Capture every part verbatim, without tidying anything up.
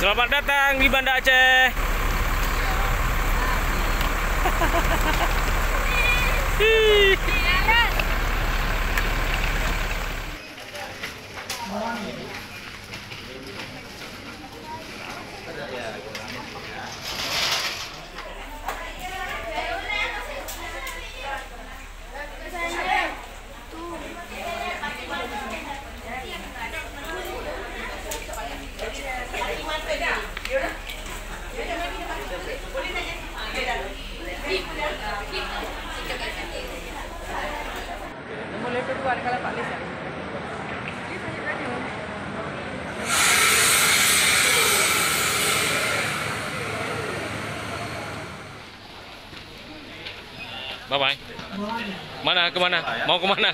Selamat datang di Banda Aceh. Bye bye. Mana, ke mana? Mau ke mana?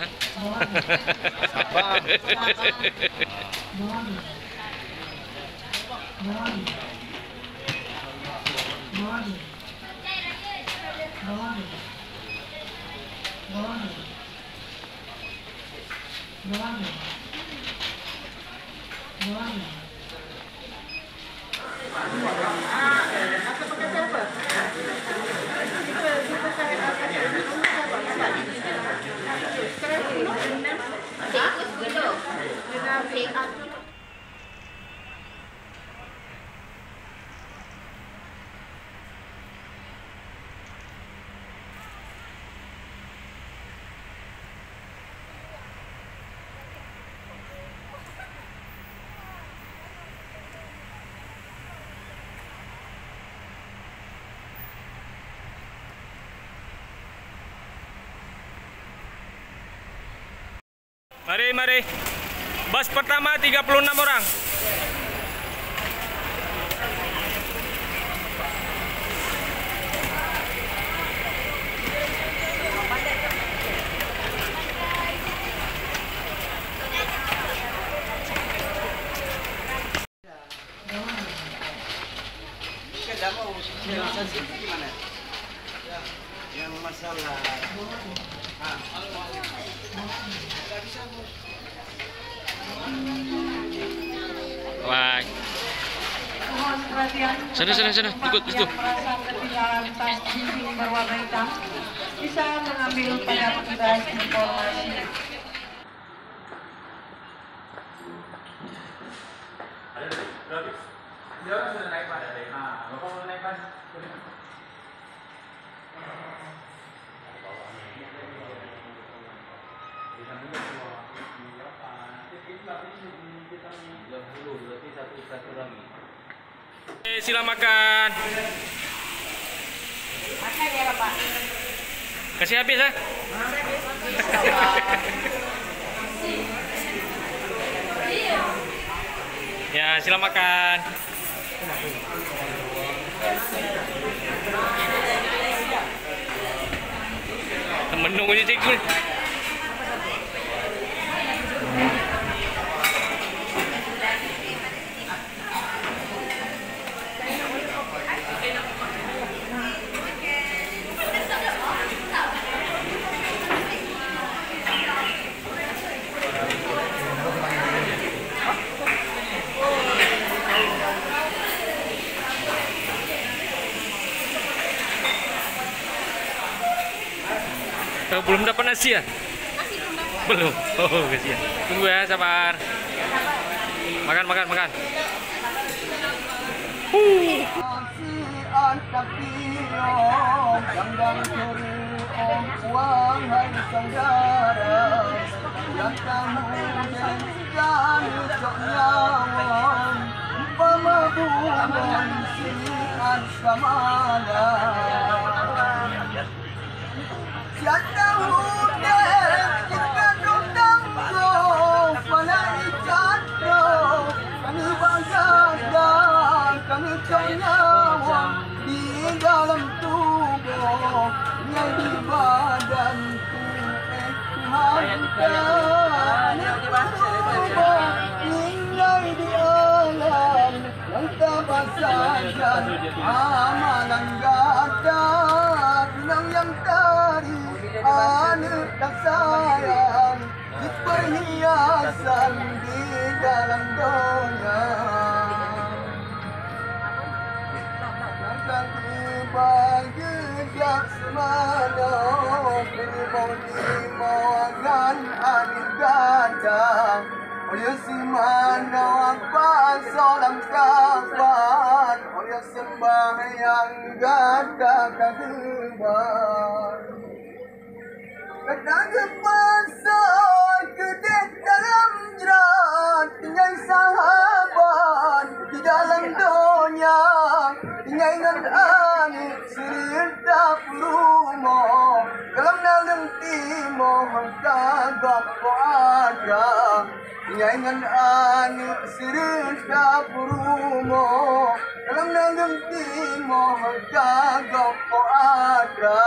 Mari, mari. Bus pertama tiga puluh enam orang. Wah. Sana, sana, sana. Ikut situ. Bisa mengambil pada petugas informasi. Eh, sila makan. Kasih habis, eh? Ya, sila makan. Menunggu je cikgu ni. Eh, belum dapat nasi ya? Belum. Oh, kasihan. Tunggu ya, sabar. Makan, makan, makan. Di dalam tuboh nyang di badan ku, eh, Tuhan, keuneuk tuboh tinggai di alam nyang tapasajan. Amalan gata inong nyang tari, aneuk tasayang, jiperhiasan di dalam donya. Timoh ngon aneuk gata, oh ya, simanoe pasoe lam kafan, oh ya, seumbahyang gata ka geuba. Gata geupasoe keudeh dalam jrat, tinggai sahabat di dalam donya, tinggai ngon aneuk seureutap rumoh, dalam naleueng timoh ka gob po atra. Tinggai ngon aneuk seureutap rumoh, dalam naleueng timoh ka gob po atra.